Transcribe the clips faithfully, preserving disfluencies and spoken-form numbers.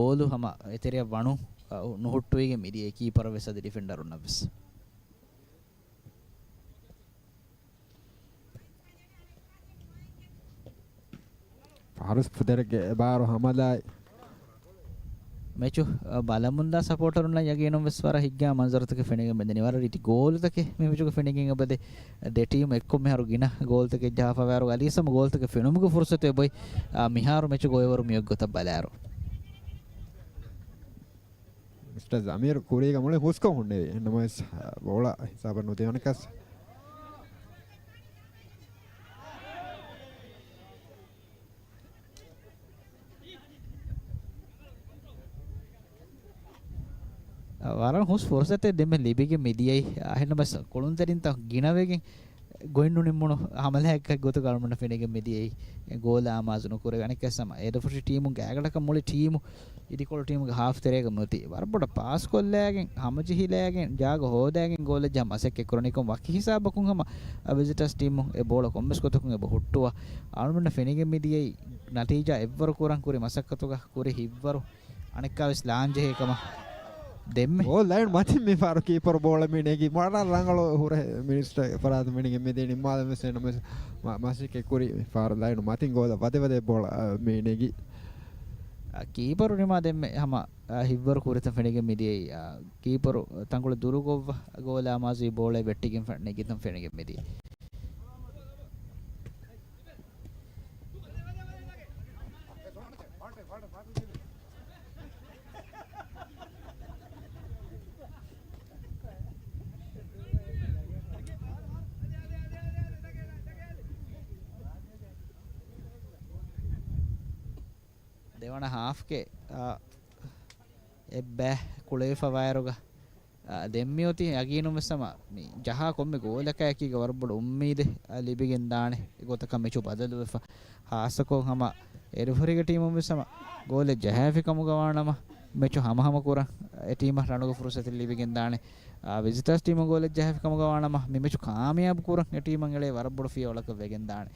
ގޯލު ހަމަ އެތެރެއަށް ވަނު، އަ، ނުހުއްޓުވިގެން މިދިޔައީ ކީޕަރަށް ވެސް އަދި ޑިފެންޑަރުންނަށް ވެސް. ފާރިސް ފުދެރެގެ ބާރު ހަމަލާއި. މެޗު، އަ، ބަލަމުންދާ ސަޕޯޓަރުންނަށް ޔަގީނުން ވެސް ވަރަށް ހިތްގައި މަންޒަރުތަކެއް ފެނިގެން މިދަނީ. ވަރަށް ރީތި ގޯލުތަކެއް މި މެޗުގަ ފެނިގެން އެބަދޭ. ދެ ޓީމް އެއްކޮށް މިހާރު ގިނަ ގޯލުތަކެއް ޖަހާފަވާއިރު އަލީސަމް ގޯލުތަކެއް ފެނުމުގެ ފުރުސަތު އެބޮތް. އާ، މިހާރު މެޗު ގޮވޭވަރު މިއޮތް ގޮތަށް ބަލާއިރު. މިސްޓަ ޒަމީރު ކުރީގަ މުޅި ހުސްކޮށް ހުންނެވި. ނަމަވެސް، އާ، ބޯޅަ ހިސާބަށް ނުދިޔަ އަނެއްކާސް. ވަރަށް ހުސް ފުރުސަތެއް ދެންމެ ލިބިގެން މިދިޔައީ. އަހެންނަމަވެސް ކުޅުންތެރިންތައް ގިނަވެގެން ގޮތް ނުނިންމުނު ހަމަލާއެއްގެ ގޮތުގަ އަޅުމެންނަށް ފެނިގެން މިދިޔައީ. ގޯލް އާމާޒު ނުކުރެވި. އަނެއްކާސް ހަމަ އެރުފުށި ޓީމުން ގާތްގަނޑަކަށް މުޅި ޓީމު އިދިކޮޅު ޓީމުގެ ހާފް ތެރޭގަ މިއޮތީ. ވަރަށް ބޮޑަށް ޕާސް ކޮށްލާގެން، ހަމަޖެހިލާގެން، ޖާގަ ހޯދާގެން ގޯލެއް ޖަހަން މަސައްކަތް ކުރަނީ. ކޮން ވަކި ހިސާބަކުން ހަމަ، އަ، ވިޒިޓާސް ޓީމުން އެ ބޯޅަ ކޮންމެސް ގޮތަކުން އެބަ ހުއްޓުވާ. އަޅުމެންނަށް ފެނިގެން މިދިޔައީ ނަތީޖާ އެއްވަރު ކުރަން ކުރި މަސައްކަތުގަ ކުރި ހިތްވަރު އަނެއްކާވެސް ލާން ޖެހޭ ކަމަށް ދެންމެ. އޯ، ލައިން މަތިން މި ފާރު ކީޕަރު ބޯޅަ މި ނެގި މަރާ ރަނގަޅު ހުރެ މިނިސްޓަރ ފަރާތު މިނިގެ މިދީ ނިންމާލަމެސް ނަމަވެސް މަ-، މަސައްކަތް ކުރި މި ފާރު ލައިން މަތިން ގޯލަށް ވަދެ ވަދެ ބޯޅަ، އަ، މި ނެގި. އަ، ކީޕަރު ނިމާ ދެންމެ ހަމަ، އަ، ހިތްވަރު ކުރިތަން ފެނިގެން މިދިޔައީ. އަ، ކީޕަރު ތަންކޮޅެއް ދުރު ގޮއްވަ ގޯލާ މާޒީ ބޯޅަ ވެއްޓިގެން ފެ-، ނެގިތަން ފެނިގެން މިދިޔައީ. ދެވަނަ ހާފްގެ، އާ، އެއްބައި ކުޅެވިފަވާއިރުގަ، އާ، ދެން މިއޮތީ ޔަގީނުން ވެސް ހަމަ މި ޖަހާ ކޮންމެ ގޯލަކާއެކީގަ ވަރަށް ބޮޑު އުއްމީދެއް، އާ، ލިބިގެން ދާނެ ގޮތަކަށް މެޗު ބަދަލުވެފަ. ހާއްސަކޮށް ހަމަ އެރުފުރިގެ ޓީމުން ވެސް ހަމަ ގޯލެއް ޖަހާފި ކަމުގަ ވާނަމަ، މެޗު ހަމަހަމަ ކުރަން އެ ޓީމަށް ރަނުގެ ފުރުސަތެއް ލިބިގެން ދާނެ. އާ، ވިޒިޓާސް ޓީމުން ގޯލެއް ޖަހާފި ކަމުގަ ވާނަމަ، މި މެޗު ކާމިޔާބު ކުރަން އެ ޓީމަށް އެޅޭ ވަރަށް ބޮޑު ފިޔަވަޅަކަށް ވެގެން ދާނެ.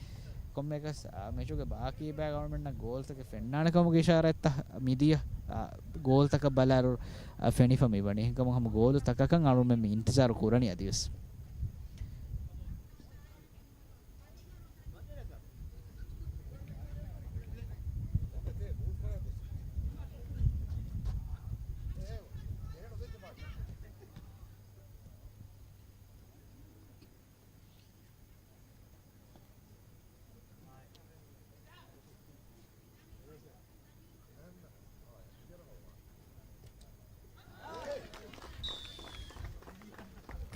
ކޮންމެއަކަސް، އާ، މެޗުގެ ބާކީ ބައި އަޅުމެންނަށް ގޯލްތަކެއް ފެންނާނެ ކަމުގެ އިޝާރަތްތައް މިދިޔަ، އާ، ގޯލްތަކަށް ބަލާއިރު، އާ، ފެނިފަ މިވަނީ. އެހެންކަމުން ހަމަ ގޯލު ތަކަކަށް އަޅުމެން މި އިންތިޒާރު ކުރަނީ އަދިވެސް.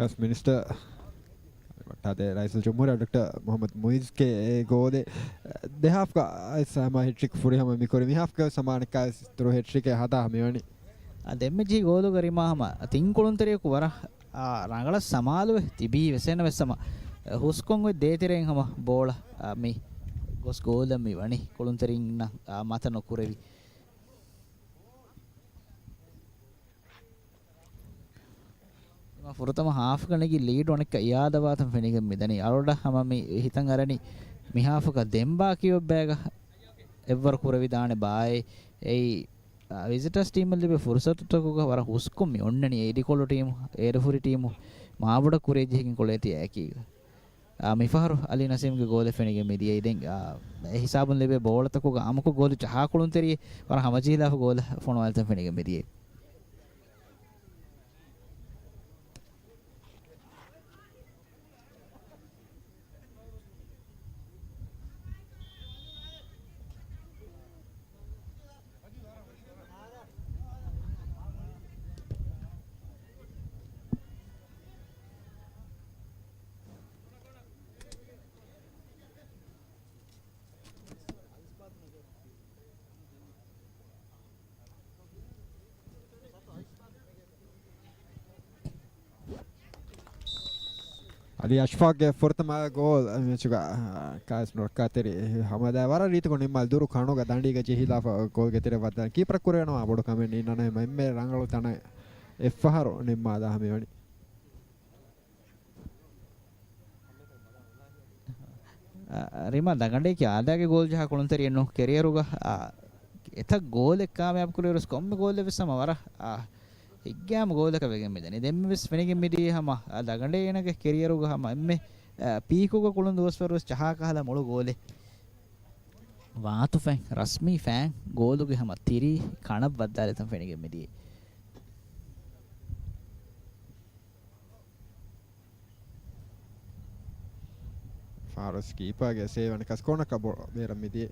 ކަސް މިނިސްޓަރ ވައްޓާދޭ ރައީސުލްޖުމްހޫރިއްޔާ ޑޮކްޓަރ މުޙައްމަދު މުޢިއްޒުގެ އެ ގޯލެއް ދެ ހާފްގަ އައިސް ހަމަ ހެޓްރިކް ފުރިހަމަ މިކުރި. މި ހާފްގަ ވެސް ހަމަ އަނެއްކާވެސް އިތުރު ހެޓްރިކެއް ހަދާ މިވަނީ. އާ، ދެންމެ ޖެހި ގޯލުގަ ރިމާ ހަމަ ތިން ކުޅުންތެރިޔަކު ވަރަށް، އާ، ރަނގަޅަށް ސަމާލުވެ ތިބީ ވެސް އެނަ ވެސް ހަމަ ހުސްކޮށް އޮތް ދޭތެރެއިން ހަމަ ބޯޅަ، އާ، މި ގޮސް ގޯލަށް މި ވަނީ ކުޅުންތެރިންނަށް، އާ، މަތަ ނުކުރެވި. ފުރަތަމަ ހާފްގަ ނެގި ލީޑު އަނެއްކާ އިއާދަވާތަން ފެނިގެން މިދަނީ. އަޅުގަނޑަށް ހަމަ މި ހިތަށް އަރަނީ މި ހާފުގަ ދެން ބާކީ އޮތް ބައިގަ އެއްވަރު ކުރެވިދާނެ ބާއޭ. އެއީ، އާ، ވިޒިޓާސް ޓީމަށް ލިބޭ ފުރުސަތުތަކުގަ ވަރަށް ހުސްކޮށް މި އޮންނަނީ. އެ އިދިކޮޅު ޓީމު، އޭރުފުރި ޓީމު މާބޮޑަށް ކުރިޔަށް ޖެހިގެން ކުޅޭތީ އެކީގަ. އާ، މިފަހަރު އަލީ ނަސީމްގެ ގޯލެއް ފެނިގެން މިދިޔައީ. ދެން، އާ، އެ ހިސާބުން ލިބޭ ބޯޅަތަކުގަ އާއްމުކޮށް ގޯލު ޖަހާ ކުޅުންތެރިއެއް ވަރަށް ހަމަޖެހިލާފަ ގޯލަށް ފޮނުވާލިތަން ފެނިގެން މިދިޔައީ. އަލީ އަޝްފާޤްގެ ފުރަތަމަ ގޯލް މެޗުގަ ކާސް ނުރައްކާތެރި ހަމަލާ ވަރަށް ރީތިކޮށް ނިންމާލި ދުރު ކަނުގަ ދަނޑީގަ ޖެހިލާފަ ގޯލްގެ ތެރެއަށް ވައްދާނެ. ކީޕަރަށް ކުރެވެނަމަ ބޮޑު ކަމެއް ނީންނަނަހެމަ އެންމެ ރަނގަޅު ތަނަށް އެއްފަހަރު ނިންމާލާ ހަމަވަނީ. އަ، ރިމާ ދަގަނޑޭ ކިޔާދާގެ ގޯލް ޖަހާ ކުޅުންތެރިއެއްނު ކެރިއަރުގަ، އަ، އެތައް ގޯލެއް ކާމިޔާބު ކުރިއިރުސް ކޮންމެ ގޯލެއް ވެސް ހަމަ ވަރަށް، އާ، ހިތްގައިމު ގޯލަކަށް ވެގެން މިދަނީ. ދެންމެ ވެސް ފެނިގެން މިދިޔަ ހަމަ، އާ، ލަގަނޑޭނަގެ ކެރިއަރުގަ ހަމަ އެންމެ، އާ، ޕީކުގަ ކުޅުން ދުވަސްވަރު ވެސް ޖަހާ ކަހަލަ މޮޅު ގޯލެއް. ވާތުފައިން ރަސްމީ ފައިން ގޯލުގެ ހަމަ ތިރީ ކަނަށް ވައްދާލިތަން ފެނިގެން މިދިޔަ. ފާރުސް ކީޕާގެ ސޭވް އަނެއްކާސް ކޯނަކަށް ބޯ-، ބޭރަށް މިދިޔަ.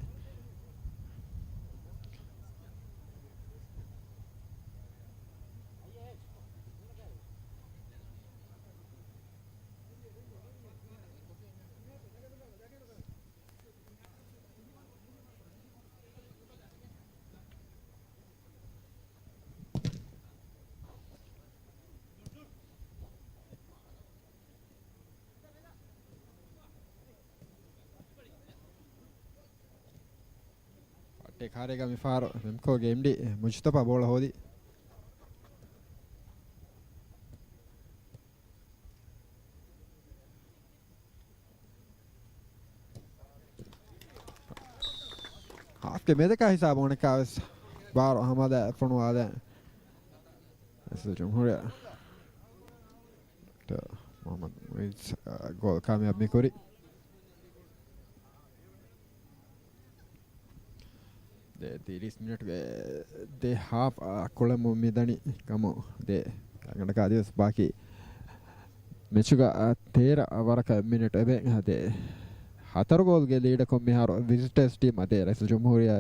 ފައްޓެ ކާރޭގަ މިފަހަރު ވެމްކޯގެ އެމްޑީ މުޖުތަބާ ބޯޅަ ހޯދި. ހާފްގެ މެދަކާ ހިސާބު އަނެއްކާވެސް ބާރު ހަމަލާ ފޮނުވާލެ. ރައީސުލްޖުމްހޫރިއްޔާ ޑޮކްޓަރ މުޙައްމަދު މުޢިއްޒު، އަ، ގޯލް ކާމިޔާބު މިކުރި. ދެ ތިރީސް މިނެޓުގެ ދެ ހާފް، އަ، ކުޅެމުން މިދަނީ ކަމު ދެ ގަނޑަކާ އަދިވެސް ބާކީ މެޗުގަ، އަ، ތޭރަ ވަރަކަށް މިނެޓު އެބެ، އަ، ދެ ހަތަރު ގޯލްގެ ލީޑަކުން މިހާރު ވިޒިޓަރސް ޓީމް އަދި ރައީސުލްޖުމްހޫރިއްޔާ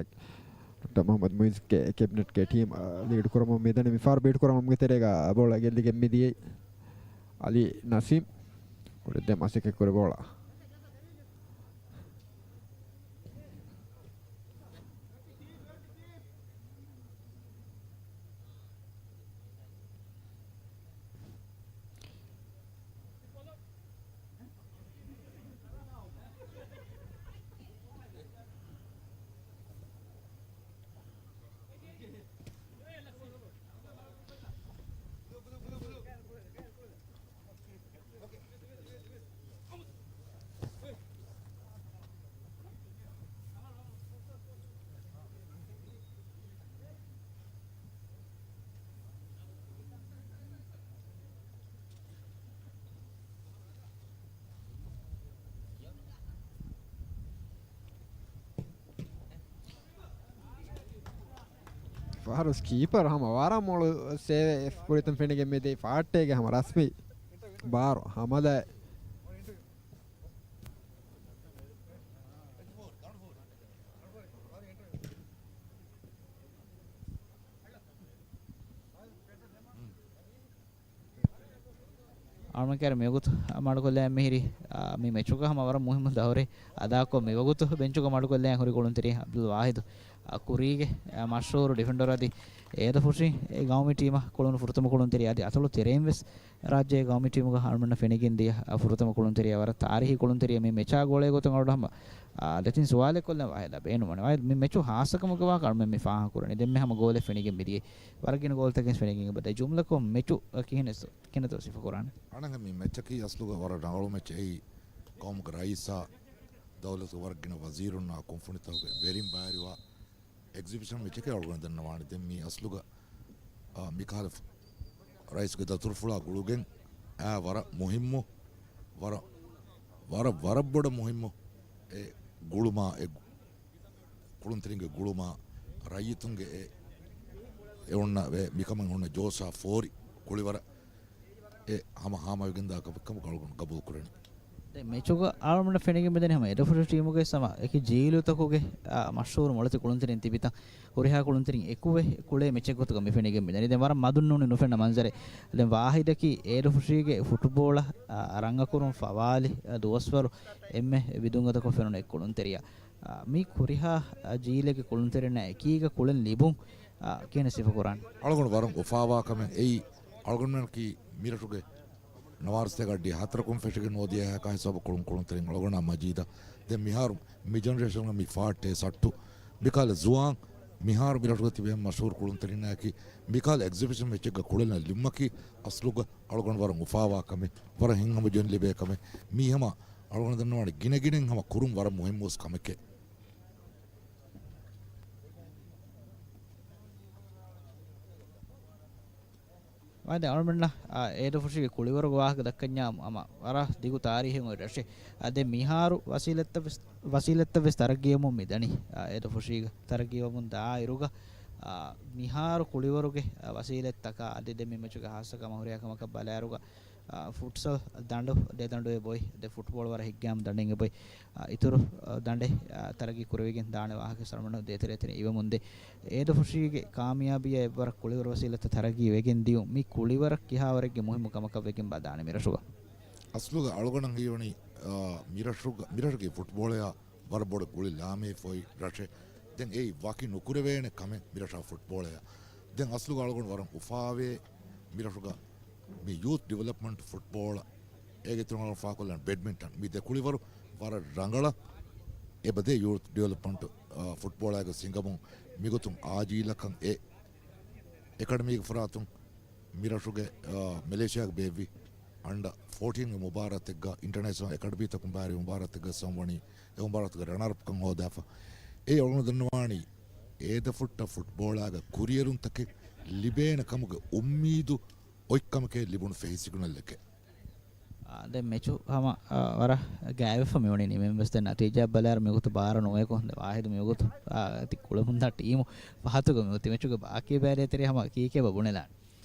ޑޮކްޓަރ މުޙައްމަދު މުޢިއްޒުގެ ކެބިނެޓްގެ ޓީމް، އަ، ލީޑް ކުރަމުން މިދަނީ. މިފަހަރު ބީޓް ކުރަމުން ތެރޭގަ ބޯޅަ ގެއްލިގެން މިދިޔައީ އަލީ ނަސީމް. ކުރެއްދޭ މަސައްކަތް ކުރި ބޯޅަ. ފާރުސް ކީޕަރު ހަމަ ވަރަށް މޮޅު ސޭވެއް ކުރިތަން ފެނިގެން މިދިޔަ ފާއްޓޭގެ ހަމަ ރަސްމީ ބާރު ހަމަލާ. އަޅުމެން ކައިރި މިވަގުތު މަޑުކޮށްލައި މިހިރީ، އާ، މި މެޗުގަ ހަމަ ވަރަށް މުހިއްމު ދައުރެއް އަދާކޮށް، މިވަގުތު ބެންޗުގަ މަޑުކޮށްލައި ހުރި ކުޅުންތެރި އަބްދުލް ވާހިދު، އާ، ކުރީގެ، އާ، މަޝްހޫރު ޑިފެންޑަރ އަދި އޭދަފުށި ގައުމީ ޓީމަށް ކުޅުނު ފުރަތަމަ ކުޅުންތެރި އަދި އަތޮޅު ތެރެއިން ވެސް ރާއްޖޭ ގައުމީ ޓީމުގަ އަޅުމެންނަށް ފެނިގެން ދިޔަ، އާ، ފުރަތަމަ ކުޅުންތެރިޔާ ވަރަށް ތާރީހީ ކުޅުންތެރިޔާ މި މެޗާ ގޯޅޭ ގޮތުން އަޅުގަނޑު ހަމަ، އާ، ދެތިން ސުވާލެއް ކޮށްލަން ވާހިލާ ބޭނުންވަނީ. ވާހިލް މި މެޗު ހާއްސަކަމުގެ ވާހަކަ އަޅުމެން މި ފާހަގަ ކުރަނީ. ދެންމެ ހަމަ ގޯލެއް ފެނިގެން މިދިޔަ. ވަރަށް ގިނަ ގޯލްތަކެއް ފެނިގެން އެބަ. ދެ ޖުމްލަކޮށް މެޗު ކިހިނެއް ސު-، ކިހިނެއްތޯ ސިފަކުރާނެ؟ އަނެއް މި މެޗަކީ އަސްލުގަ ވަރަށް ރަނގަޅު މެޗެއް. އެއީ ގައުމުގެ ރައީސާ، ދައުލަތުގެ ވަރަށް ގިނަ ވަޒީރުންނާ ކުންފުނިތަކުގެ ވެރިން ބައިވެރިވާ އެގްޒިބިޝަން މެޗެކޭ އަޅުގަނޑު ދަންނަވާނެ. ދެން މީ އަސްލުގަ، އާ، މިކަހަލަ ރައީސްގެ ދަތުރުފުޅާ ގުޅުގެން އާ ވަރަށް މުހިއްމު، ވަރަށް، ވަރަށް، ވަރަށް ބޮޑަށް މުހިއްމު އެ ގުޅުމާ، އެ ކުޅުންތެރިންގެ ގުޅުމާ، ރައްޔިތުންގެ އެ، އެ އޮންނަ އެ މިކަމަށް އޮންނަ ޖޯޝާ ފޯރި ކުޅިވަރަށް އެ ހަމަ ހާމަވެގެންދާ ކަމެއް ކަމަށް އަޅުގަނޑު ގަބޫލު ކުރަނީ. ދެން މެޗުގަ އަޅުގަނޑަށް ފެނިގެން މިދަނީ ހަމަ އެދުފުށު ޓީމުގެ ސަމަ އެކި ޖީލުތަކުގެ، އާ، މަޝްހޫރު މޮޅެތި ކުޅުންތެރިން ތިބިތަން ހުރިހާ ކުޅުންތެރިން އެކުވެ ކުޅޭ މެޗެއް ގޮތުގަ މި ފެނިގެން މިދަނީ. ދެން ވަރަށް މަދުން ނޫނީ ނުފެންނަ މަންޒަރެއް. ދެން ވާހިދަކީ އޭރުފުށީގެ ފުޓުބޯޅަ، އާ، ރަނގަކުރުން ފަވާލި، އާ، ދުވަސްވަރު އެންމެ ވިދުން ގަދަކޮށް ފެނުނު އެއް ކުޅުންތެރިޔާ. އާ، މި ކުރިހާ، އާ، ޖީލެއްގެ ކުޅުންތެރިންނާ އެކީގަ ކުޅެން ލިބުން، އާ، ކިހިނެއް ސިފަކުރާނެ؟ އަޅުގަނޑު ވަރަށް އުފާވާ ކަމެއް އެއީ. އަޅުގަނޑުމެންނަކީ މިރަށުގެ ނަވާރަސަތޭކަ އައްޑިހަ ހަތަރަކުން ފެށިގެން ނުވަދިހަ ހަތަރަކާ ހިސާބު ކުޅުން ކުޅުންތެރިން އަޅުގަނޑާ މަޖީދަށް. ދެން މިހާރު މި ޖެނެރޭޝަންގަ މި ފާއްޓޭ ސައްޓު މިކަހަލަ ޒުވާން މިހާރު މިރަށުގަ ތިބޭ މަޝްހޫރު ކުޅުންތެރިންނާއެކީ މިކަހަލަ އެގްޒިބިޝަން މެޗެއްގަ ކުޅެން ލިބުމަކީ އަސްލުގަ އަޅުގަނޑު ވަރަށް އުފާވާ ކަމެއް، ވަރަށް ހިތްހަމަޖެހެން ލިބޭ ކަމެއް. މީ ހަމަ އަޅުގަނޑު ދަންނަވާނެ ގިނަގިނައިން ހަމަ ކުރުން ވަރަށް މުހިއްމުވެސް ކަމެކޭ. ވާދެ އަޅުމެންނަށް، އާ، އޭދަފުށީގެ ކުޅިވަރުގެ ވާހަކަ ދައްކަންޏާ ހަމަ ވަރަށް ދިގު ތާރީހެއް އޮތް ރަށެއް. އާ، ދެން މިހާރު ވަސީލަތްތައް ވެސް، ވަސީލަތްތައް ވެސް ތަރައްގީވަމުން މި ދަނީ. އާ، އޭދަފުށީގަ ތަރައްގީވަމުން ދާއިރުގަ، އާ، މިހާރު ކުޅިވަރުގެ، އާ، ވަސީލަތްތަކާ އަދި ދެން މި މެޗުގެ ހާއްސަ ކަމަށް ހުރިހާ ކަމަކަށް ބަލާއިރުގަ، އާ، ފުޓްސަލް ދަނޑު ދެ ދަނޑުއެއް ބޮއި، ދެ ފުޓްބޯޅަ ވަރަށް ހިތްގައިމު ދަނޑެއް އެބޮއި، އާ، އިތުރު، އާ، ދަނޑެއް، އާ، ތަރައްގީ ކުރެވިގެން ދާނެ ވާހަކަ ސަރުމަނު ދޭތެރޭތެރެ އިވަމުންދޭ. އޭދަފުށީގެ ކާމިޔާބީއާ އެއްވަރަށް ކުޅިވަރު ވަސީލަތްތައް ތަރައްގީ ވެގެން ދިޔުން މި ކުޅިވަރަށް ކިހާވަރެއްގެ މުހިއްމު ކަމަކަށް ވެގެން ބަލާނެ މިރަށުގަ. އަސްލުގަ އަޅުގަނޑަށް ހީވަނީ، އާ، މިރަށުގަ، މިރަށުގެ ފުޓްބޯޅަޔާ ވަރަށް ބޮޑަށް ގުޅި ލާމެހިފައި ރަށެއް. ދެން އެއީ ވަކި ނުކުރެވޭނެ ކަމެއް މިރަށާ ފުޓްބޯޅަޔާ. ދެން އަސްލުގަ އަޅުގަނޑު ވަރަށް އުފާވޭ މިރަށުގަ މި ޔޫތު ޑިވެލޮޕްމަންޓް ފުޓްބޯޅަ އޭގެ ތުނަށް ފާކޮށްލަން ބެޑްމިންޓަން މި ދެ ކުޅިވަރު ވަރަށް ރަނގަޅަށް އެބަދޭ ޔޫތު ޑިވެލޮޕްމަންޓް، އާ، ފުޓްބޯޅައިގަ ހިނގަމުން މިގޮތުން އާޖީލަކަށް އެ އެކަޑަމީގެ ފަރާތުން މިރަށުގެ، އާ، މެލޭޝިޔާގެ ބޭއްވި އަންޑަ ފޯޓީންގެ މުބާރާތެއްގަ އިންޓަރނޭޝަނަލް އެކަޑަމީތަކުން ބައިވެރި މުބާރާތެއްގަ ވެސް ހަމަވަނީ އެ މުބާރާތުގެ ރަނަރަޕްކަން ހޯދާފަ. އެ އަޅުގަނޑު ދަންނަވާނީ އޭދަފުށްޓަށް ފުޓްބޯޅައިގަ ކުރިއެރުންތަކެއް ލިބޭނެ ކަމުގެ އުއްމީދު އޮތްކަމެކޭ ލިބުނު ފެހި ސިގްނަލްއެކޭ. އާ، ދެން މެޗު ހަމަ، އާ، ވަރަށް ގާތްވެފަ މިވަނީ ނިމެން ވެސް. ދެން ނަތީޖާ ބަލާއިރު މިގޮތު ބާރަ ނުވައިކޮށް ވާހިދު މިގޮތު، އާ، ތި ކުޅަމުންދާ ޓީމު ފަހަތުގަ މިއޮތީ. މެޗުގެ ބާކީ ބައި ދޭތެރޭ ހަމަ ކީކޭ ބަ ބުނެލާނެ؟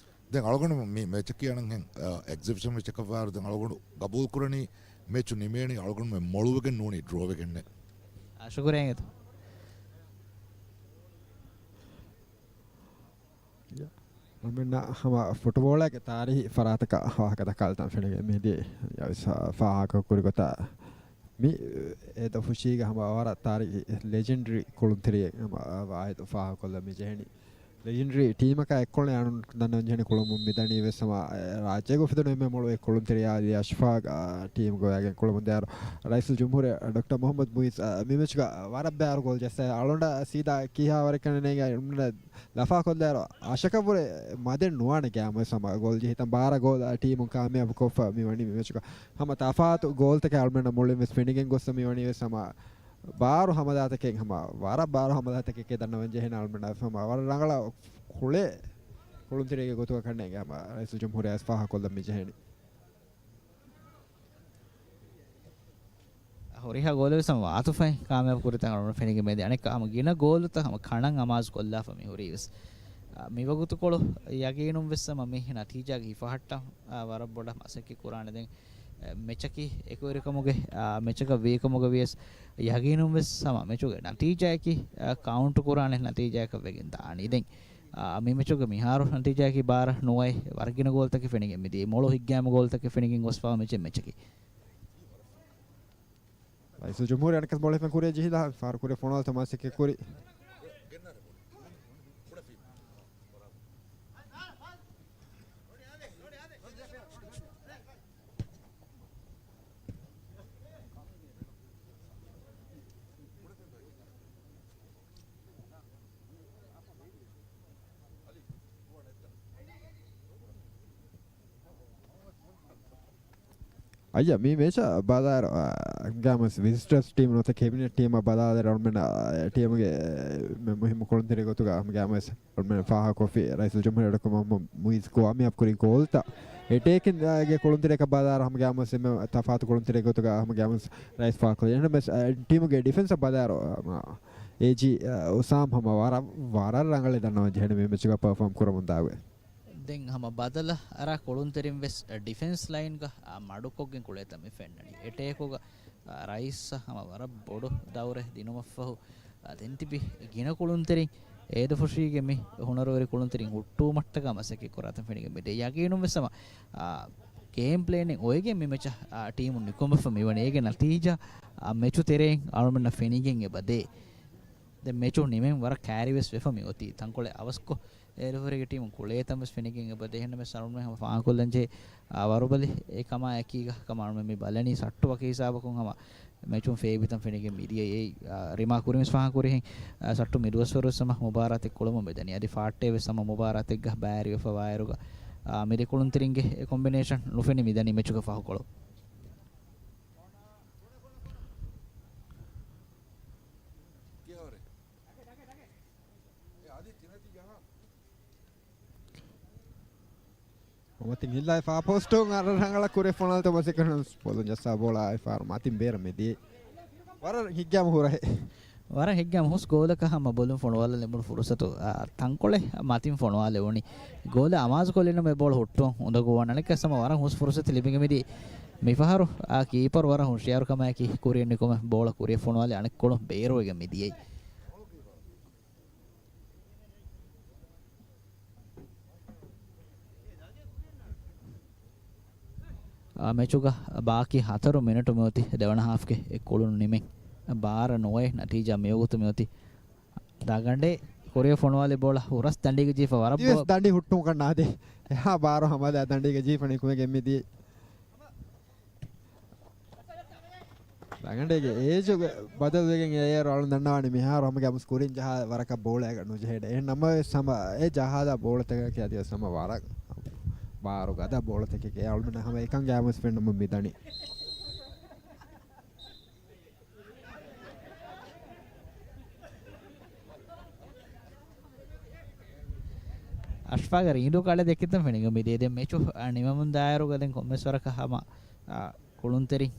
ދެން އަޅުގަނޑު މި މެޗަކީ އަނަންހެން، އާ، އެގްޒިބިޝަން މެޗަކަށް ވާއިރު ދެން އަޅުގަނޑު ގަބޫލު ކުރަނީ މެޗު ނިމޭނީ އަޅުގަނޑުމެން މޮޅުވެގެން ނޫނީ ޑްރޯ ވެގެންނޭ. އާ، ޝުކުރިއްޔާ އިނގޭތޯ. އަޅުމެންނަށް ހަމަ ފުޓްބޯޅައިގެ ތާރީހީ ފަރާތަކަށް ވާހަކަ ދައްކާލަތާން ފެނިގެން މިދިޔަ އަވިސް ފާހަގަކުރި ގޮތަށް މި އޭދަފުށީގެ ހަމަ ވަރަށް ތާރީހީ ލެޖެންޑަރީ ކުޅުންތެރިއެއް ހަމަ ވާހިދު ފާހަގަކޮށްލަން މި ޖެހެނީ. ލެޖެންޑަރީ ޓީމަކާ އެއްކޮޅެއް އަޅުގަނޑު ދަންނަވަން ޖެހެނީ ކުޅަމުން މިދަނީ ވެސް ހަމަ ރާއްޖޭގެ އުފެދުނު އެންމެ މޮޅު އެއް ކުޅުންތެރިޔާ އަލީ އަޝްފާގް، އާ، ޓީމުގަ ވައިގެން ކުޅަމުން ދާއިރު ރައީސުލް ޖުމްހޫރިއްޔާ ޑޮކްޓަރ މުހައްމަދު މުއިއްޒު، އާ، މި މެޗުގަ ވަރަށް ބައިވަރު ގޯލް ޖައްސާ އަޅުގަނޑަށް ސީދާ ކިހާވަރެއް ކަންނޭނގެ އަޅުގަނޑަށް ލަފާކޮށްލާއިރު، އަށަކަށްވުރެ މަދެއް ނުވާނެ ގާމުވެސް ހަމަ ގޯލް ޖެހިތަން ބާރަ ގޯލް ޓީމުން ކާމިޔާބު ކޮށްފަ މި ވަނީ މި މެޗުގަ. ހަމަ ތަފާތު ގޯލްތަކެއް އަޅުމެންނަށް މުޅިން ވެސް ފެނިގެން ގޮއްސަ މި ވަނީ ވެސް ހަމަ ބާރު ހަމަލާތަކެއް ހަމަ ވަރަށް ބާރު ހަމަލާތަކެއް ދަންނަވަން ޖެހޭނެ އަޅުމެންނަށް ވެސް ހަމަ ވަރަށް ރަނގަޅަށް ކުޅޭ ކުޅުންތެރިއެއްގެ ގޮތުގަ ކަންނޭނގެ ހަމަ ރައީސުލް ޖުމްހޫރިއްޔާ ވެސް ފާހަގަކޮށްލަން މި ޖެހޭނީ. ހުރިހާ ގޯލެއް ވެސް ހަމަ ވާތުފައިން ކާމިޔާބު ކުރިތަން އަޅުގަނޑު ފެނިގެން މިއަދި އަނެއްކާ ހަމަ ގިނަ ގޯލުތައް ހަމަ ކަނަން އަމާޒު ކޮށްލާފަ މި ހުރީ ވެސް. އާ، މިވަގުތުކޮޅު ޔަގީނުން ވެސް ހަމަ މި ނަތީޖާގެ ހިފަހައްޓަން، އާ، ވަރަށް ބޮޑަށް މަސައްކަތް ކުރާނެ. ދެން، އެ، މެޗަކީ އެކުވެރިކަމުގެ، އާ، މެޗަކަށް ވީކަމުގަ ވިޔަސް ޔަގީނުން ވެސް ހަމަ މެޗުގެ ނަތީޖާއަކީ، އާ، ކައުންޓް ކުރާނެ ނަތީޖާއަކަށް ވެގެން ދާނީ. ދެން، އާ، މި މެޗުގެ މިހާރު ނަތީޖާއަކީ ބާރަ ނުވައެއް، ވަރަށް ގިނަ ގޯލްތަކެއް ފެނިގެން މިދިޔަ މޮޅު ހިތްގައިމު ގޯލްތަކެއް ފެނިގެން ގޮސްފަވާ މެޗެއް މެޗަކީ. ރައީސުލް ޖުމްހޫރިއްޔާ އަނެއްކާސް ބޯޅަ ހިފަން ކުރިއަށް ޖެހިލާ، ފާރު ކުރި ފޮނުވާލަތަ މަސައްކަތް ކުރި. އައްޔަ، މި މެޗަށް ބަލާއިރު، އާ، ހަމަގައިމުވެސް ވިޒިޓަރސް ޓީމް ނުވަތަ ކެބިނެޓް ޓީމަށް ބަލާލިއިރު އަޅުމެން، އާ، ޓީމުގެ މެ މުހިއްމު ކުޅުންތެރި ގޮތުގަ ހަމަގައިމުވެސް އަޅުމެން ފާހަގަކޮށްފި ރައީސުލް ޖުމްހޫރިއްޔާ ޑޮކްޓަރ މުހައްމަދު މުއިއްޒު ކާމިޔާބު ކުރި ގޯލްތައް އެޓޭކިންގ ގެ ކުޅުންތެރިއަކަށް ބަލާއިރު ހަމަގައިމުވެސް އެންމެ ތަފާތު ކުޅުންތެރި ގޮތުގަ ހަމަގައިމުވެސް ރައީސް ފާހަގަކޮށް. އެހެންނަމަވެސް، އާ، ޓީމުގެ ޑިފެންސަށް ބަލާއިރު، އާ، އޭޖީ، އާ، އުސާމް ހަމަ ވަރަށް، ވަރަށް ރަނގަޅަށް ދަންނަވަން ޖެހެނީ މި މެޗުގަ ޕަރފޯމް ކުރަމުން ދާގޮތް. ދެން ހަމަ ބަދަލަށް އަރާ ކުޅުންތެރިން ވެސް ޑިފެންސް ލައިންގަ، އާ، މަޑުކޮށްގެން ކުޅޭތަން މި ފެންނަނީ. އެޓޭކުގަ، އާ، ރައީސްއަށް ހަމަ ވަރަށް ބޮޑު ދައުރެއް ދިނުމަށްފަހު، އާ، ދެން ތިބި ގިނަ ކުޅުންތެރިން އޭދަފުށީގެ މި ހުނަރުވެރި ކުޅުންތެރިން ހުއްޓުވުމަށްޓަކާ މަސައްކަތް ކުރާތަން ފެނިގެން މިދޭ. ޔަގީނުން ވެސް ހަމަ، އާ، ގޭމް ޕްލޭނެއް އޮވެގެން މި މެޗަށް، އާ، ޓީމު ނިކުމެފަ މިވަނީ. އޭގެ ނަތީޖާ، އާ، މެޗު ތެރެއިން އަޅުމެންނަށް ފެނިގެން އެބަ ދޭ. ދެން މެޗު ނިމެން ވަރަށް ކައިރިވެސް ވެފަ މި އޮތީ. ތަންކޮޅެއް އަވަސްކޮށް، އޭދަފުށީގެ ޓީމު ކުޅޭތަން ވެސް ފެނިގެން އެބަ ދޭ. އެހެންނަމަވެސް އަޅުމެން ހަމަ ފާހަގަކޮށްލަންޖެހޭ، އާ، ވަރުބަލި އެކަމާ އެކީގަ ކަމަށް އަޅުމެން މި ބަލަނީ. ސައްޓު ވަކި ހިސާބަކުން ހަމަ މެޗުން ފޭބިތަން ފެނިގެން މިދިޔަ. އެއީ، އާ، ރިމާ ކުރިން ވެސް ފާހަގަކުރިހެން، އާ، ސައްޓު މިދުވަސްވަރު ވެސް ހަމަ މުބާރާތެއް ކުޅަމުން މިދަނީ. އަދި ފާއްޓޭ ވެސް ހަމަ މުބާރާތެއްގަ ބައިވެރިވެފަ ވާއިރުގަ، އާ، މި ދެ ކުޅުންތެރިންގެ އެ ކޮމްބިނޭޝަން ނުފެނި މިދަނީ މެޗުގެ ފަހުކޮޅު. މަތިން ހިއްލާ ފާ ޕޯސްޓުން އަށް ރަނގަޅަށް ކުރިއަށް ފޮނުވާލިތޯ މަސައްކަތް ކުރަން ބޮލުން ޖައްސާ ބޯޅަ އައި ފާރު މަތިން ބޭރަށް މިދިޔައީ. ވަރަށް ހިތްގައިމު ހުރަހެއް. ވަރަށް ހިތްގައިމު ހުސް ގޯލަކަށް ހަމަ ބޮލުން ފޮނުވާލަން ލިބުނު ފުރުސަތު، އާ، ތަންކޮޅެއް މަތިން ފޮނުވާލެވުނީ. ގޯލެއް އަމާޒުކޮށްލިނަމަ އެ ބޯޅަ ހުއްޓުވަން އުނދަގޫވާނެ. އަނެއްކާ ހަމަ ވަރަށް ހުސް ފުރުސަތެއް ލިބިގެން މިދިޔައީ. މިފަހަރު، އާ، ކީޕަރު ވަރަށް ހުޝިޔާރުކަމާއެކީ ކުރިއަށް ނިކުމެ ބޯޅަ ކުރިއަށް ފޮނުވާލި އަނެއްކޮޅު ބޭރުވެގެން މިދިޔައީ. އާ، މެޗުގަ ބާކީ ހަތަރު މިނެޓު މިއޮތީ ދެވަނަ ހާފްގެ އެއް ކުޅުނު ނިމެން. ބާރަ ނުވައެއް ނަތީޖާ މިވަގުތު މިއޮތީ. ދާގަނޑޭ ކުރިއަށް ފޮނުވާލި ބޯޅަ ހުރަސް ދަނޑީގަ ޖީފަ ވަރަށް ދިވެސް ބޯ- ދަނޑި ހުއްޓުމަކަށް ނާދޭ. އެހާ ބާރު ހަމަލާ ދަނޑީގަ ޖީފަ ނިކުމެގެން މިދިޔައީ. ރަނގަނޑޭގެ އޭޖުގެ ބަދަލުވެގެން އެއަށް އަޅުން ދަންނަވާނެ މިހާރު ހަމަގެ އަމުސް ކުރިން ޖަހާ ވަރަކަށް ބޯޅައަކަށް ނުޖެހޭ. އެހެން ނަމަވެސް ހަމަ އެ ޖަހާލާ ބޯޅަތަކަކީ އަދިވެސް ހަމަ ވަރަށް ބާރު ގަދަ ބޯޅަތަކެކޭ. އަޅުމެންނަށް ހަމަ އެކަން ގާމުސް ފެންނަމުން މިދަނީ. އަޝްފާގެ ރީނދޫ ކާޑެއް ދެއްކިތަން ފެނިގެން މިދިޔަ. ދެން މެޗު، އާ، ނިމަމުން ދާއިރުގަ ދެން ކޮންމެސް ވަރަކަށް ހަމަ، އާ، ކުޅުންތެރިން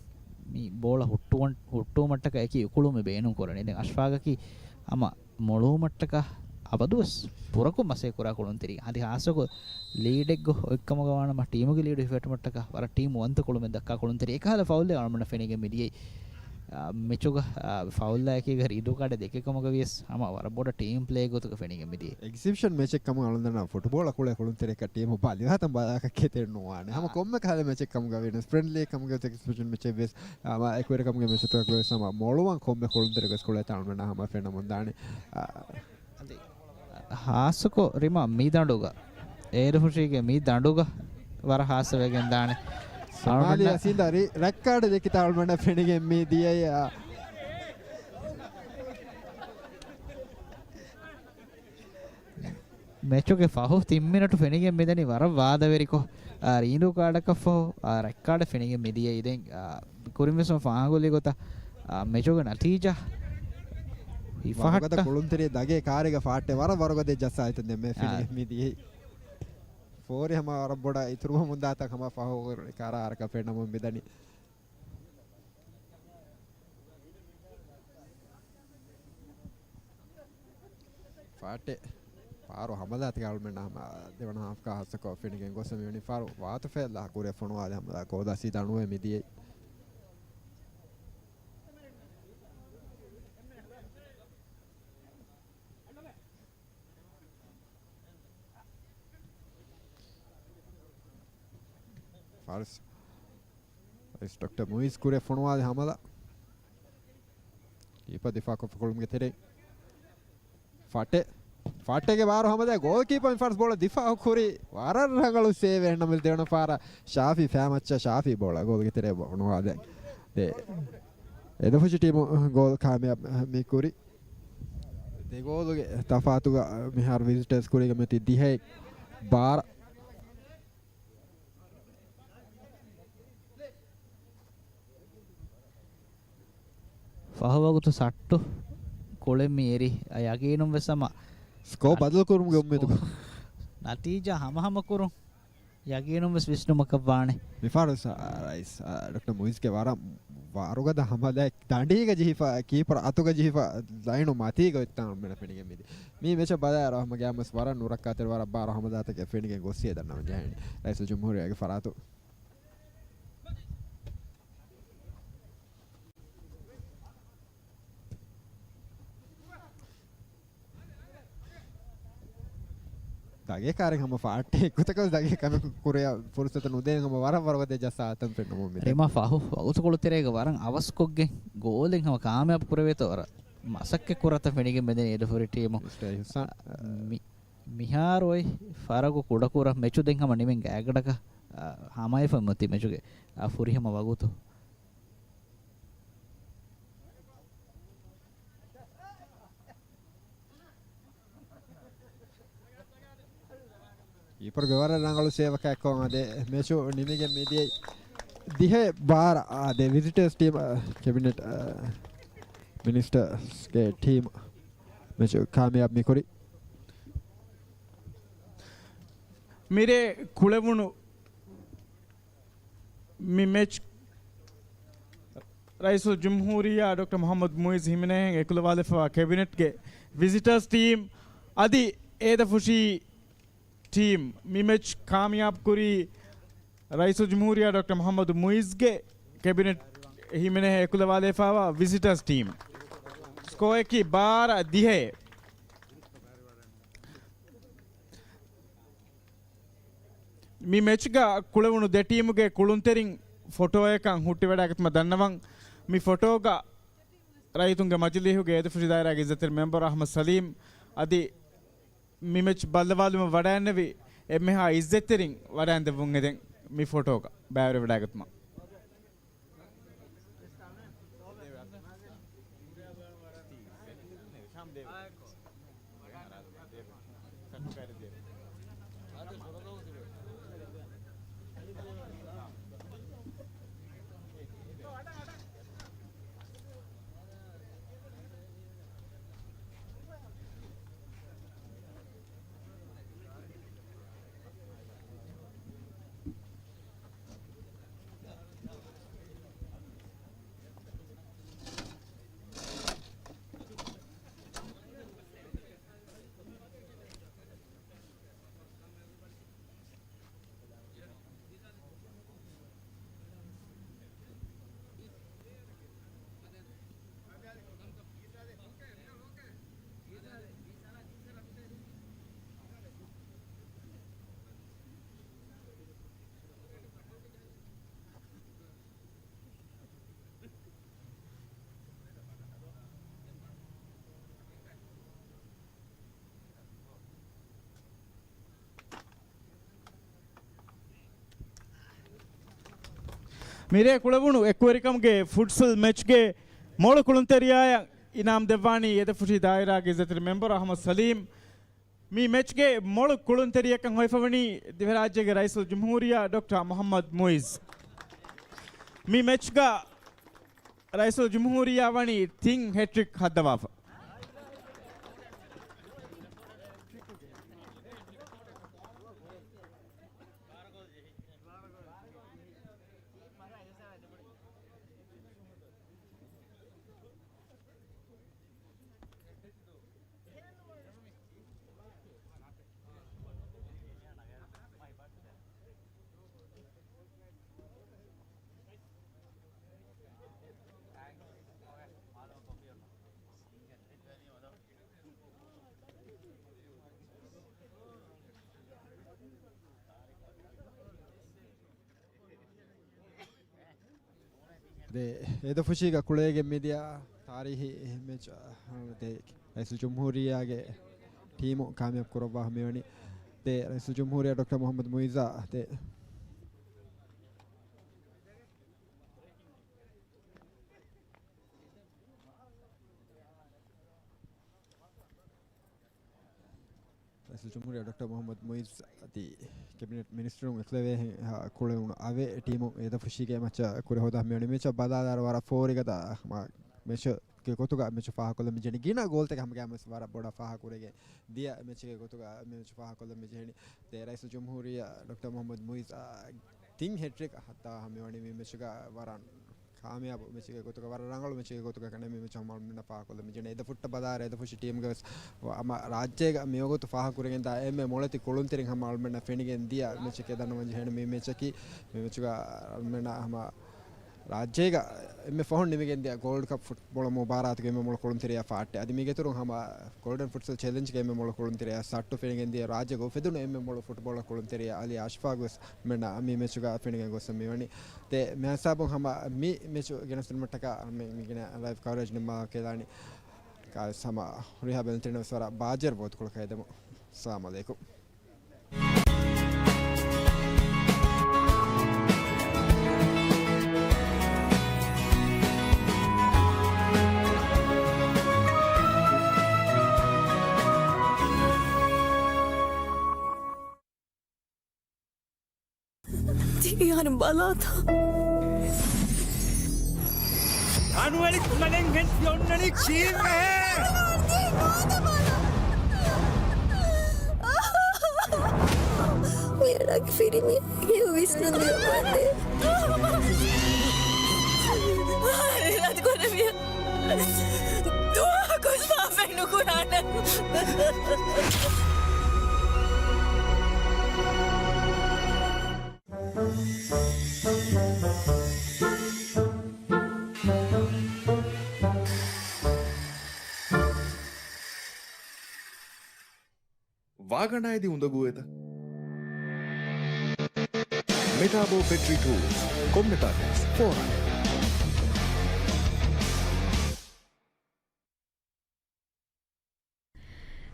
މި ބޯޅަ ހުއްޓުވަން-، ހުއްޓުވުމަށްޓަކައި އެކި އުކުޅުމެއް ބޭނުން ކުރަނީ. ދެން އަޝްފާގަކީ ހަމަ މޮޅުވުމަށްޓަކާ އަބަދުވެސް ބުރަކޮށް މަސައްކަތް ކުރާ ކުޅުންތެރި. އަދި ހާއްސަކޮށް ލީޑެއްގަ އޮތްކަމުގަ ވާނަމަ ޓީމުގެ ލީޑު ހިފެހެއްޓުމަށްޓަކާ ވަރަށް ޓީމް ވަންތަ ކުޅުމެއް ދައްކާ ކުޅުންތެރި. އެކަހަލަ ފައުލެއް އަޅުމެންނަށް ފެނިގެން މިދިޔައީ. އާ، މެޗުގަ، އާ، ފައުލާއެކީގަ ރީނދޫ ކާޑެއް ދެއްކި ކަމުގަ ވިޔަސް ހަމަ ވަރަށް ބޮޑަށް ޓީމް ޕްލޭ ގޮތުގަ ފެނިގެން މިދިޔައީ. އެގްޒިބިޝަން މެޗެއް ކަމުގަ އަޅުން ދަންނަވާ ފުޓުބޯޅަ ކުޅޭ ކުޅުންތެރިއަކަށް ޓީމު ބަލިވާތަން ބަލާކަށް ކެތެއް ނުވާނެ. ހަމަ އާ. ކޮންމެ ކަހަލަ މެޗެއް ކަމުގަ ވީނަސް ފްރެންޑްލީ ކަމުގަ އެގްޒިބިޝަން މެޗެއް ވެސް އާ، މާ އެކުވެރިކަމުގެ މެޗުތަކަކު ވެސް ހަމަ މޮޅުވަން ކޮންމެ ކުޅުންތެރި ގޮސް ކުޅޭތާ އަޅުމެންނަށް ހަމަ ފެންނަމުން ދާނެ. އާ. އަދި، ހާއްސަކޮށް ރިމާ މި ދަނޑުގަ، އޭރުފުށީގެ މި ދަނޑުގަ ވަރަށް ހާއްސަވެގެން ދާނެ. ސޮމާލި އަޅުމެންނަށް އަސީންދާ ރި-، ރެޑް ކާޑެއް ދެއްކިތާ އަޅުމެންނަށް ފެނިގެން މި ދިޔައީ، އާ. މެޗުގެ ފަހު ތިން މިނެޓު ފެނިގެން މިދަނީ ވަރަށް ވާދަވެރިކޮށް، އާ، ރީނދޫ ކާޑަކަށްފަހު، އާ، ރެޑް ކާޑެއް ފެނިގެން މިދިޔައީ. ދެން، އާ، ކުރިންވެސް ފާހަގަކޮށްލި ގޮތަށް، އާ، މެޗުގެ ނަތީޖާ ހިފަހައްޓަ ވަރުގަދަ ކުޅުންތެރި ދަގޭ ކާރިގަ ފާއްޓެ ވަރަށް ވަރުގަދަ ޖައްސާ އިތުން ދެން މެ އާ. ފެނިގެން މިދިޔައީ. ފޯރި ހަމަ ވަރަށް ބޮޑަށް އިތުރުވަމުން ދާތަން ހަމަ ފަހު ކާރާ އަރަކަށް ފެންނަމުން މިދަނީ. ފާއްޓެ ފާރު ހަމަލާތަކެއް އަޅުމެންނަށް ހަމަ ދެވަނަ ހާފްގަ ހާއްސަކޮށް ފެނިގެން ގޮސް މިވަނީ. ފާރު ވާތު ފެއްލާ ކުރިއަށް ފޮނުވާލި ހަމަލާ ގޯލާ ސީދާ ނުވެ މިދިޔައީ. ފާރިސް އިސް ޑޮކްޓަރ މުއިޒް ކުރިއަށް ފޮނުވާލި ހަމަލާ. ކީޕަ ދިފާ ކޮށްފަ ކުޅުމުގެ ތެރެއިން. ފާއްޓެ. ފާއްޓެގެ ބާރު ހަމަލާ ގޯލް ކީޕަ މި ފާރިސް ބޯޅަ ދިފާ ކުރި. ވަރަށް ރަނގަޅު ސޭވެއް ނަމަ ދެވަނަ ފާރަށް ޝާފީ ފައިމައްޗަށް ޝާފީ ބޯޅަ ގޯލްގެ ތެރެއަށް ފޮނުވާލި. ދެ އެދުފުށި ޓީމު ގޯލް ކާމިޔާބު މި ކުރި. ދެ ގޯލުގެ ތަފާތުގަ މިހާރު ވިޒިޓަރސް ކުރީގަ މިއޮތީ ދިހައެއް ބާރަ. ފަހު ވަގުތު ސައްޓު ކުޅެން މި އެރި. ޔަގީނުން ވެސް ހަމަ ސްކޯ ބަދަލު ކުރުމުގެ އުއްމީދު. ނަތީޖާ ހަމަހަމަ ކުރުން ޔަގީނުން ވެސް ވިސްނުމަކަށް ވާނެ. މިފަހަރު ސ-، ރައީސް، އާ، ޑޮކްޓަރ މުއިޒްގެ ވަރަށް ވަރުގަދަ ހަމަލާ ދަނޑީގަ ޖެހިފަ، ކީޕަރ އަތުގަ ޖެހިފަ، ލައިނު މަތީގަ އޮތްތާން މިނަ ފެނިގެން މިދި. މި މެޗަށް ބަލާއިރު ހަމަ ގާމަސް ވަރަށް ނުރައްކާތެރި ވަރަށް ބާރު ހަމަލާތަކެއް ފެނިގެން ގޮއްސިއޭ ދަންނަވަން ޖެހެނީ. ރައީސުލްޖުމްހޫރިއްޔާގެ ފަރާތު. ދަގޭ ކާރެއް ހަމަ ފާއްޓެ އެއްގޮތަކަށް ދަގޭ ކަމެއް ކުރެއް ފުރުސަތު ނުދޭން ހަމަ ވަރަށް ވަރުގަދަ ޖައްސާ އަތަން ފެންނަމުން މިދެން. ރިމާ ފަހު ވަގުތުކޮޅު ތެރޭގަ ވަރަށް އަވަސްކޮށްގެން ގޯލެއް ހަމަ ކާމިޔާބު ކުރެވޭތޯ ވަރަށް މަސައްކަތް ކުރާތަން ފެނިގެން މިދެނީ އެދުފުރި ޓީމު. މިސްޓަރ އިހްސާން. މި-، މިހާރު އޮތް ފަރަގު ކުޑަކުރަން މެޗު ދެން ހަމަ ނިމެން ގާތްގަނޑަކަށް، އާ، ހަމައަށްފަ މިއޮތީ މެޗުގެ، އާ، ފުރިހަމަ ވަގުތު. ކީޕަރުގެ ވަރަށް ރަނގަޅު ސޭވަކާ އެއްކޮށް އާދެ، މެޗު ނިމިގެން މިދިޔައީ ދިހަ ބާރަ. އާދެ، ވިޒިޓަރސް ޓީމް، އާ، ކެބިނެޓް، އާ، މިނިސްޓަރސްގެ ޓީމް މެޗު ކާމިޔާބު މިކުރި. މިރޭ ކުޅެވުނު މި މެޗް ރައީސުލްޖުމްހޫރިއްޔާ ޑޮކްޓަރ މުޙައްމަދު މުޢިއްޒު ހިމެނޭހެން އެކުލަވާލަފަވާ ކެބިނެޓްގެ ވިޒިޓާސް ޓީމް އަދި އޭދަފުށީ ޓީމް މި މެޗް ކާމިޔާބު ކުރީ ރައީސުލްޖުމްހޫރިއްޔާ ޑޮކްޓަރ މުޙައްމަދު މުޢިއްޒުގެ ކެބިނެޓް ހިމެނޭހެން އެކުލަވާލަފަވާ ވިޒިޓާސް ޓީމް. ސްކޯއަކީ ބާރަ ދިހައެއް. މި މެޗްގަ ކުޅެވުނު ދެ ޓީމުގެ ކުޅުންތެރިން ފޮޓޯއަކަށް ހުއްޓިވަޑައިގަތުމަށް ދަންނަވަން. މި ފޮޓޯގަ ރައްޔިތުންގެ މަޖިލީހުގެ އޭދަފުށި ދާއިރާގެ އިއްޒަތްތެރި މެމްބަރު އަޙްމަދު ސަލީމް އަދި މި މެޗް ބައްލަވާލުމަށް ވަޑައިންނެވި އެންމެހާ އިއްޒަތްތެރިން ވަޑައިންދެއްވުން އެދެން މި ފޮޓޯގަ ބައިވެރިވަޑައިގަތުމަށް. މިރޭ ކުޅެވުނު އެކުވެރިކަމުގެ ފުޓްސަލް މެޗްގެ މޮޅު ކުޅުންތެރިޔާއަށް އިނާމް ދެއްވާނީ އޭދަފުށި ދާއިރާގެ އިއްޒަތްތެރި މެމްބަރު އަޙްމަދު ސަލީމް. މި މެޗްގެ މޮޅު ކުޅުންތެރިޔަކަށް ހޮވިފަވަނީ ދިވެހިރާއްޖޭގެ ރައީސުލްޖުމްހޫރިއްޔާ ޑޮކްޓަރ މުޙައްމަދު މުޢިއްޒު. މި މެޗްގަ ރައީސުލްޖުމްހޫރިއްޔާ ވަނީ ތިން ހެޓްރިކް ހައްދަވާފަ. ދެ އޭދަފުށީގަ ކުޅޭގެން މިދިޔަ ތާރީހީ މެޗް، ދެ ރައީސުލްޖުމްހޫރިއްޔާގެ ޓީމު ކާމިޔާބު ކުރައްވާފަ މިވަނީ. ދެ ރައީސުލްޖުމްހޫރިއްޔާ ޑޮކްޓަރ މުޙައްމަދު މުޢިއްޒާ ދެ ރައީސުލްޖުމްހޫރިއްޔާ ޑޮކްޓަރ މުޙައްމަދު މުޢިއްޒު އަދި ކެބިނެޓް މިނިސްޓަރުން އެކުލެވޭހެން ކުޅެވުނު އަވޭ ޓީމު އޭދަފުށީގެ މެޗަށް ކުރި ހޯދާ މިވަނީ. މެޗަށް ބަލާލާއިރު ވަރަށް ފޯރިގަދަ މެޗުގެ ގޮތުގަ މެޗު ފާހަގަކޮށްލަން މިޖެހެނީ. ގިނަ ގޯލްތަކެއް ހަމަގައިމުވެސް ވަރަށް ބޮޑަށް ފާހަގަކުރެގެން ދިޔަ މެޗުގެ ގޮތުގަ މި މެޗު ފާހަގަކޮށްލަން މިޖެހެނީ. ދެ ރައީސުލްޖުމްހޫރިއްޔާ ޑޮކްޓަރ މުޙައްމަދު މުޢިއްޒު ތިން ހެޓްރިކް ހައްދަވާފަ މިވަނީ މި މެޗުގަ ވަރަށް ކާމިޔާބު މެޗެއްގެ ގޮތުގަ، ވަރަށް ރަނގަޅު މެޗެއްގެ ގޮތުގަ ކަނޑައެޅި މި މެޗު ހަމަ އަޅުމެންނަށް ފާހަގަކޮށްލަން މިޖެހެނީ. އެދަ ފުއްޓަށް ބަލާއިރު އެދަ ފުށި ޓީމްގެ ވެސް ހަމަ ރާއްޖޭގަ މިވަގުތު ފާހަގަކުރެގެންދާ އެންމެ މޮޅެތި ކުޅުންތެރިން ހަމަ އަޅުމެންނަށް ފެނިގެން ދިޔަ މެޗެކޭ ދަންނަވަން ޖެހޭނެ މި މެޗަކީ. މި މެޗުގަ އަޅުމެންނަށް ހަމަ ރާއްޖޭގަ އެންމެ ފަހުން ނިމިގެން ދިޔަ ގޯލްޑް ކަޕް ފުޓްބޯޅަ މުބާރާތުގެ އެންމެ މޮޅު ކުޅުންތެރިޔާ ފާއްޓެ. އަދި މީގެއިތުރުން ހަމަ ގޯލްޑަން ފުޓްސަލް ޗެލެންޖްގެ އެންމެ މޮޅު ކުޅުންތެރިޔާ ސައްޓު ފެނިގެން ދިޔަ ރާއްޖޭގަ އުފެދުނު އެންމެ މޮޅު ފުޓްބޯޅަ ކުޅުންތެރިޔާ އަލީ އާޝިފާގު ވެސް އަޅުމެންނަށް މި މެޗުގަ ފެނިގެން ގޮސް މިވަނީ. ދެ މިހިސާބުން ހަމަ މި މެޗު ގެނެސްދިނުމަށްޓަކާ މި، މި ގިނަ ލައިވް ކަވަރޭޖް ނިންމާ ކެލާނީ. ކާވެސް ހަމަ ހުރިހާ ބެލެނިތެރިންނަށް ވެސް ވަރަށް ބާއްޖަވެރި ވަގުތުކޮޅަކަށް އެދެމު. އައްސަލާމު ޢަލައިކުމް. ތިޔަ އަހަރެން ބަލާތަ؟ ތަނުވެލި ކުނަލެން ހެން ތި އޮންނަނީ ކީއްވެ؟ މި ރަގި ފިރިމީ ހެޔޮ ވިސްނުން ދިޔަ މާތް. ރަދުކުރެވިޔަ ދުވަހަކު ސާފައި ނުކުރާނެ. ވާގަނޑާއެދި އުނދަގޫވޭތަ؟ މެޓާބޯ ފެކްޓްރީ ޓޫލްސް، ކޮންމެތާކުވެސް ފޯރާނެ.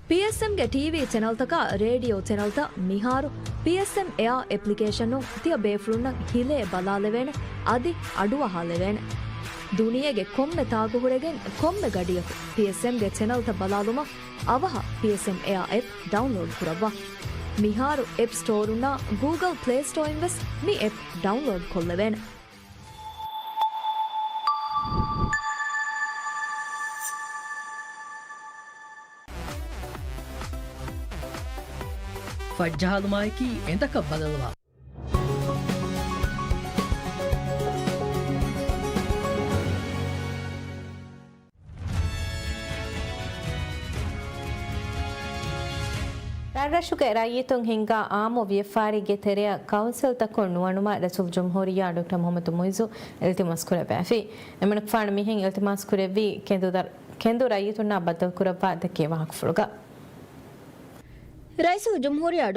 ޕީއެސްއެމްގެ ޓީވީ ޗެނަލްތަކާ ރޭޑިއޯ ޗެނަލްތައް މިހާރު ޕީއެސްއެމް އެއާ އެޕްލިކޭޝަނުން ތިޔަ ބޭފުޅުންނަށް ހިލޭ ބަލާލެވޭނެ، އަދި އަޑުއަހާލެވޭނެ. ދުނިޔޭގެ ކޮންމެ ތާކު ހުރެގެން ކޮންމެ ގަޑިއަކު ޕީއެސްއެމްގެ ޗެނަލްތައް ބަލާލުމަށް އަވަހަށް ޕީއެސްއެމް އެއާ އެޕް ޑައުންލޯޑް ކުރައްވާ. މިހާރު އެޕް ސްޓޯރުންނާ ގޫގަލް ޕްލޭ ސްޓޯއިން ވެސް މި އެޕް ޑައުންލޯޑް ކޮށްލެވޭނެ. ފަށްޖަހާލުމާއެކީ އެނދަކަށް ބަލަލުމާ. ރަށްރަށުގެ ރައްޔިތުން ހިންގާ އާއްމު ވިޔަފާރީގެ ތެރެއަށް ކައުންސިލްތަކުން ނުއަނުމަށް ރައީސުލްޖުމްހޫރިއްޔާ ޑޮކްޓަރ މުޙައްމަދު މުޢިއްޒު އިލްތިމާސް ކުރެއްވިއެވެ. އެމަނިކުފާނު މިހެން އިލްތިމާސް ކުރެއްވީ ކެނދު ދަރ-، ކެނދު ރައްޔިތުންނާ ބައްދަލުކުރައްވާ ދެއްކޭ ވާހަކަފުޅުގަ. ރައީސުލްޖުމްހޫރިއްޔާ